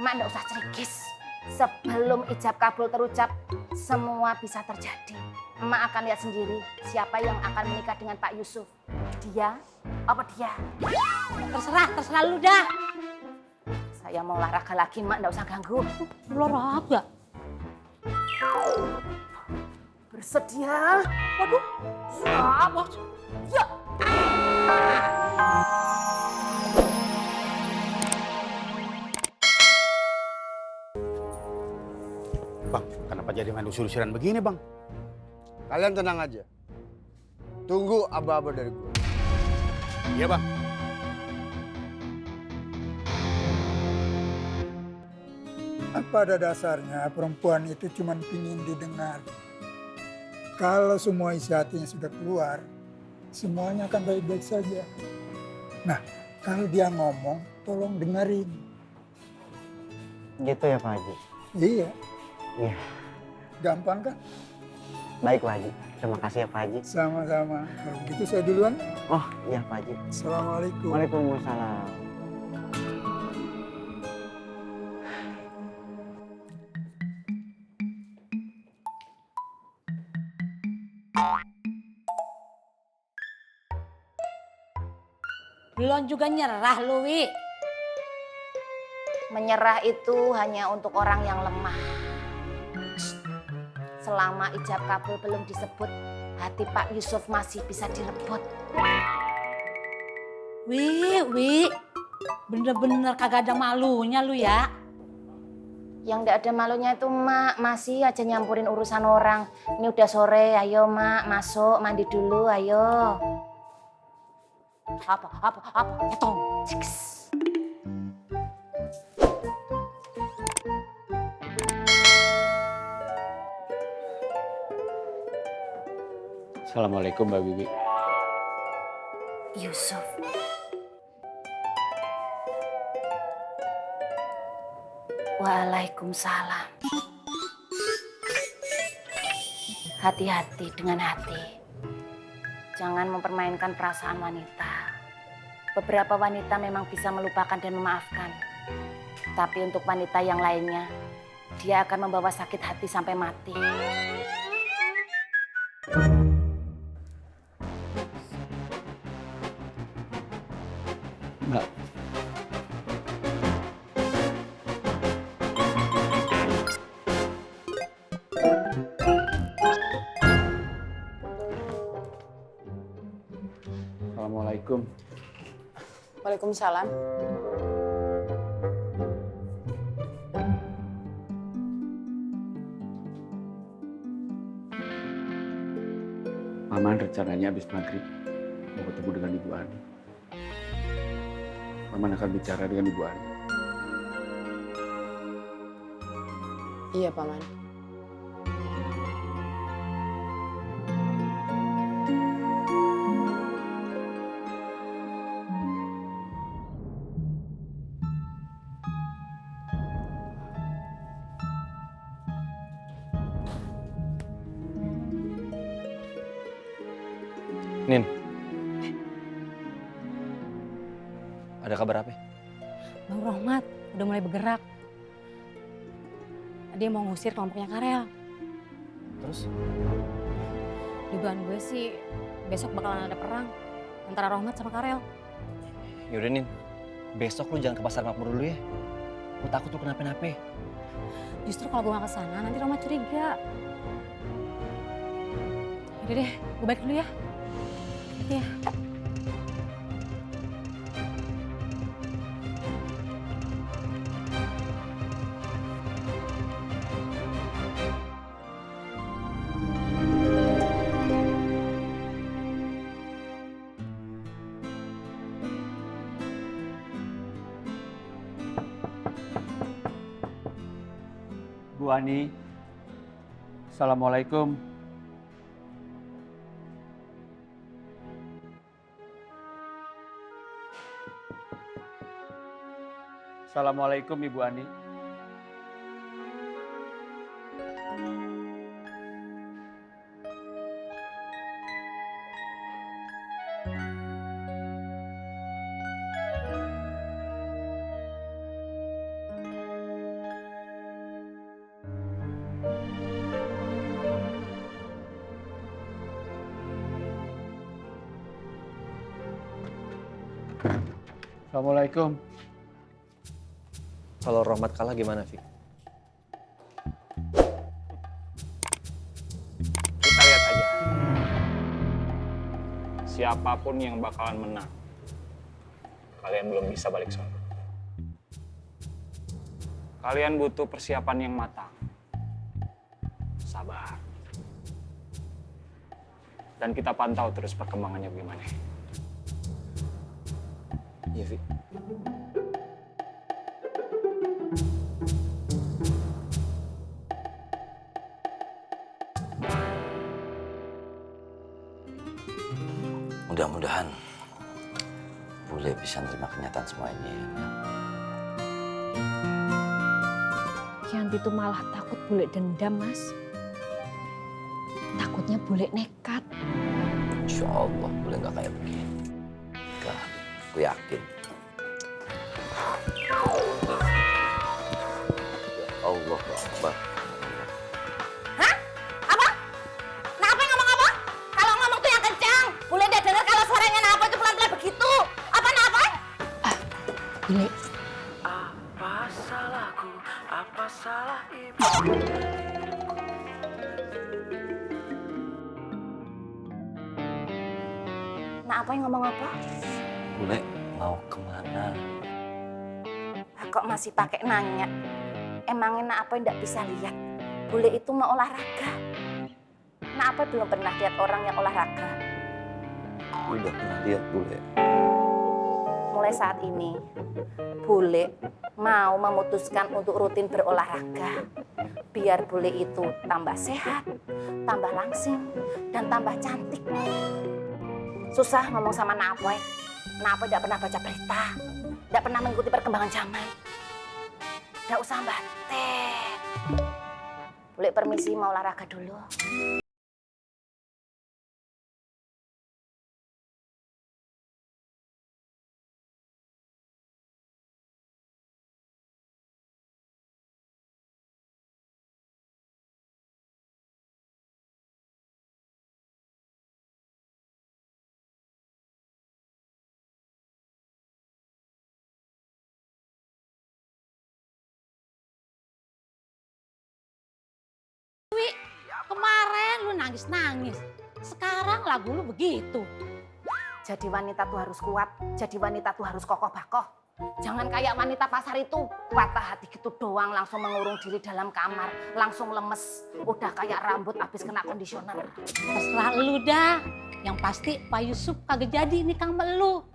Mak nggak usah cerigis. Sebelum ijab kabul terucap, semua bisa terjadi. Emak akan lihat sendiri siapa yang akan menikah dengan Pak Yusuf. Dia apa dia? Terserah lu dah. Saya mau olahraga lagi, Mak, nggak usah ganggu. Olahraga? Bersedia? Waduh, siapa? Ya. Bang, kenapa jadi main usir-usiran begini, Bang? Kalian tenang aja. Tunggu aba-aba dari gue. Iya, Bang. Pada dasarnya perempuan itu cuma ingin didengar. Kalau semua isi hatinya sudah keluar, semuanya akan baik-baik saja. Nah, kalau dia ngomong, tolong dengerin. Gitu ya Pak Haji? Iya. Iya. Gampang kan? Baik Pak Haji. Terima kasih ya Pak Haji. Sama-sama. Kalau begitu saya duluan. Oh iya Pak Haji. Assalamualaikum. Waalaikumsalam. Belum juga nyerah lu, Wi. Menyerah itu hanya untuk orang yang lemah. Selama ijab kabul belum disebut, hati Pak Yusuf masih bisa direbut. Wi. Bener-bener kagak ada malunya lu ya. Yang nggak ada malunya itu Mak, masih aja nyampurin urusan orang. Ini udah sore, ayo Mak, masuk mandi dulu, ayo. Apa? Etong. Ciks. Assalamualaikum, Mbak Bibi. Yusuf. Waalaikumsalam. Hati-hati dengan hati. Jangan mempermainkan perasaan wanita. Beberapa wanita memang bisa melupakan dan memaafkan. Tapi untuk wanita yang lainnya, dia akan membawa sakit hati sampai mati. Mbak. Assalamualaikum. Waalaikumsalam. Maman rencananya habis maghrib mau ketemu dengan Ibu Ani. Maman akan bicara dengan Ibu Ani. Iya, Paman. Nin, ada kabar apa? Bang Rohmat udah mulai bergerak. Dia mau ngusir kelompoknya Karel. Terus? Dugaan gue sih besok bakalan ada perang antara Rohmat sama Karel. Yaudah Nin, besok lu jangan ke pasar Makmur dulu ya. Gue takut lu kenapa-napa. Justru kalau gue gak kesana nanti Rohmat curiga. Yaudah deh, gue balik dulu ya. Iya. Bu Ani, Assalamualaikum. Assalamualaikum Ibu Ani. Assalamualaikum. Kalau Rohmat kalah gimana, Fik? Kita lihat aja. Siapapun yang bakalan menang, kalian belum bisa balik sono. Kalian butuh persiapan yang matang. Sabar. Dan kita pantau terus perkembangannya bagaimana. Iya, Fik. Mudah-mudahan Bule bisa nerima kenyataan semua ini. Yanti tuh malah takut Bule dendam, Mas. Takutnya Bule nekat. Insya Allah Bule nggak kayak begini. Enggak, aku yakin. Ya Allah Akbar. Hah? Apa? Kenapa ngomong apa? Kalau ngomong tuh yang kencang. Bule udah denger kalau suaranya Napa itu pelan-pelan begitu. Apa Napa? Bule, Apa salahku? Apa salah ibu? Nah, apa yang ngomong apa? Bule mau kemana? Kok masih pakai nanya? Emangnya apa yang nggak bisa lihat? Bule itu mau olahraga. Nah, apa belum pernah lihat orang yang olahraga? Udah pernah lihat Bule. Mulai saat ini, Bule mau memutuskan untuk rutin berolahraga. Biar Bule itu tambah sehat, tambah langsing, dan tambah cantik. Susah ngomong sama Napoy. Napoy tidak pernah baca berita, tidak pernah mengikuti perkembangan zaman. Tidak usah batin. Bule permisi mau olahraga dulu. kemarin lu nangis-nangis. Sekarang lagu lu begitu. Jadi wanita tuh harus kuat, jadi wanita tuh harus kokoh bakoh. Jangan kayak wanita pasar itu, patah hati gitu doang langsung mengurung diri dalam kamar, langsung lemes, udah kayak rambut habis kena kondisioner. Terserah lu dah. Yang pasti Pak Yusuf kagak jadi nikah sama lu.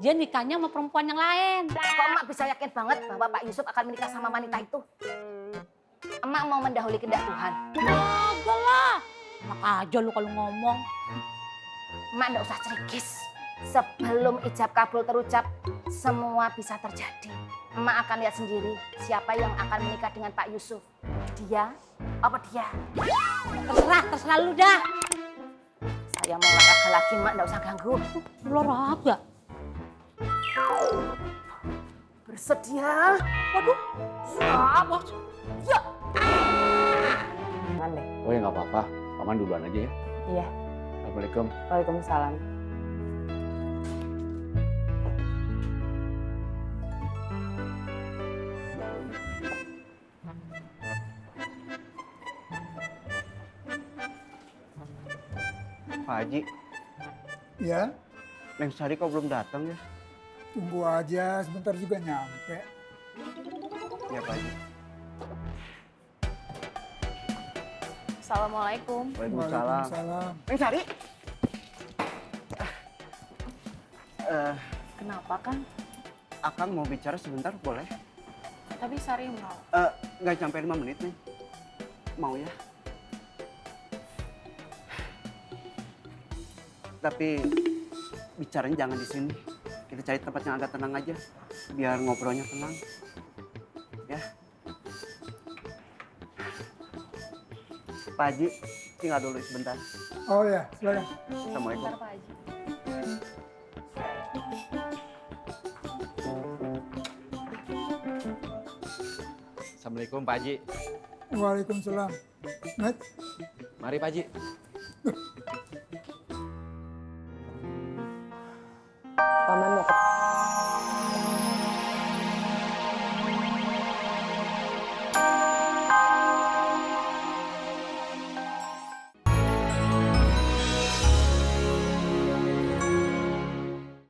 Dia nikahnya sama perempuan yang lain. Kok emak bisa yakin banget bahwa Pak Yusuf akan menikah sama wanita itu? Emak mau mendahului kehendak Tuhan. Kagak lah. Enak aja lu kalau ngomong. Emak nggak usah cerigis. Sebelum ijab kabul terucap, semua bisa terjadi. Emak akan lihat sendiri siapa yang akan menikah dengan Pak Yusuf. Dia apa dia? Terserah lu dah. Saya mau olahraga lagi, Mak, nggak usah ganggu. Olahraga? Bersedia? Waduh, siap. Ya. Jangan deh. Oh ya nggak apa-apa, Paman duluan aja ya. Iya. Assalamualaikum. Waalaikumsalam. Pak Haji, Ya, Neng Sari kok belum datang ya? tunggu aja, sebentar juga nyampe. Ya Pak Haji. Assalamualaikum. Waalaikumsalam. Waalaikumsalam. Neng Sari? Kenapa kan? Akang mau bicara sebentar, boleh? Tapi Sari mau. Nggak sampai 5 menit nih. Mau ya? Tapi bicaranya jangan di sini. Kita cari tempat yang agak tenang aja, biar ngobrolnya tenang. Ya. Pak Haji, tinggal dulu sebentar. Oh ya, silakan. Assalamualaikum. Bentar, Pak Haji. Assalamualaikum Pak Haji. Waalaikumsalam. Mat, Mari Pak Haji.